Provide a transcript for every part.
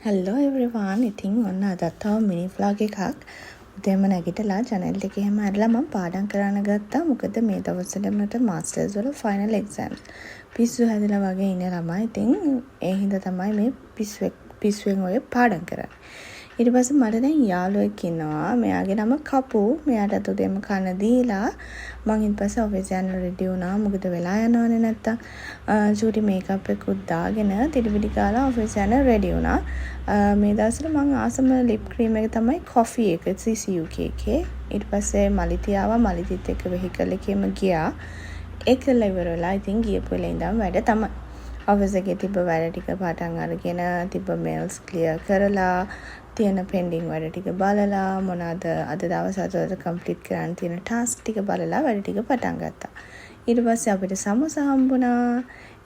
Hello everyone. ඉතින් ඔන්න අදත් තව මිනි ව්ලොග් එකක්. උදේම නැගිටලා ජනෙල් ටික එහෙම ඇරලා මං පාඩම් කරන්න ගත්තා. මොකද මේ දවස්වල මට මාස්ටර්ස් වල ෆයිනල් එක්සෑම්ස්. පිස්සු හැදලා වගේ ඉන්න ළමයි. ඉතින් ඒ හින්දා තමයි මේ පිස්සුවෙන් ඔය පාඩම් කරන්නේ. ඊට පස්සේ මට දැන් යාළුවෙක් ඉන්නවා. මෙයාගේ නම කපු. මෙයාටත් උදේම කන්න දීලා මං ඊට පස්සේ ඔෆිස් යන්න රෙඩි වුණා. මොකද වෙලා යනවනේ නැත්තම්. චූටි මේකප් එකකුත් දාගෙන තිරිබිඩි ගාලා ඔෆිස් යන්න රෙඩි වුණා. මේ දවස්වල මං ආසම ලිප් ක්‍රීම් එක තමයි කොෆි එක, CCUK එකේ. ඊට පස්සේ මලිති ආවා. මලිතිත් එක්ක වෙහිකල් එකේම ගියා. ඒ කරලා ඉවර වෙලා ඉතින් ගියපු වෙලේ ඉඳන් වැඩ තමයි. ඔෆිස් එකේ තිබ්බ වැඩ ටික පටන් අරගෙන, තිබ්බ මේල්ස් ක්ලියර් කරලා, තියෙන පෙන්ඩිං වැඩ ටික බලලා, මොනවාද අද දවස් ඇතුළත කම්ප්ලීට් කරන්න තියෙන ටාස්ක් ටික බලලා වැඩ ටික පටන් ගත්තා. ඊට පස්සේ අපිට සමෝසා හම්බුණා.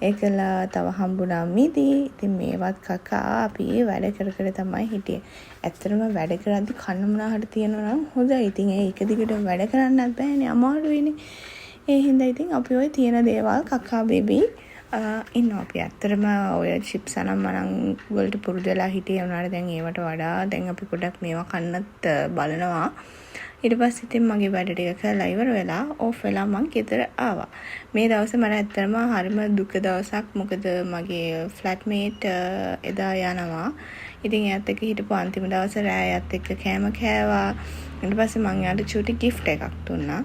ඒකලා තව හම්බුණා මිදි. ඉතින් මේවත් කකා අපි වැඩ කර කර තමයි හිටියේ. ඇත්තටම වැඩ කරද්දි කන්න මොනවා හරි තියෙනවා නම් හොඳයි. ඉතින් ඒ එක දිගටම වැඩ කරන්නත් බෑනේ, අමාරුයිනේ. ඒ හින්දා ඉතින් අපි ඔය තියෙන දේවල් කකා බිබී ඉන්නවා. අපි ඇත්තටම ඔය චිප්ස් අනම් මනම් වලට පුරුදු වෙලා හිටියේ. ඒ වුණාට දැන් ඒවට වඩා දැන් අපි පොඩ්ඩක් මේවා කන්නත් බලනවා. ඊට පස්සේ ඉතින් මගේ වැඩ ටික කරලා ඉවර වෙලා ඕෆ් වෙලා මං ගෙදර ආවා. මේ දවසේ මට ඇත්තටම හරිම දුක දවසක්. මොකද මගේ ෆ්ලැට් මේට් එදා යනවා. ඉතින් එයාත් එක්ක හිටපු අන්තිම දවසේ රෑ එයාත් එක්ක කෑම කෑවා. ඊට පස්සේ මං එයාට චූටි ගිෆ්ට් එකක් දුන්නා.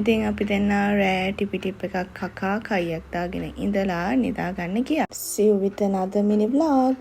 ඉතින් අපි දෙන්න රෑ ටිපි ටිප් එකක් කකා කයියක් දාගෙන ඉඳලා නිදා ගන්න ගියා. See you with another mini vlog.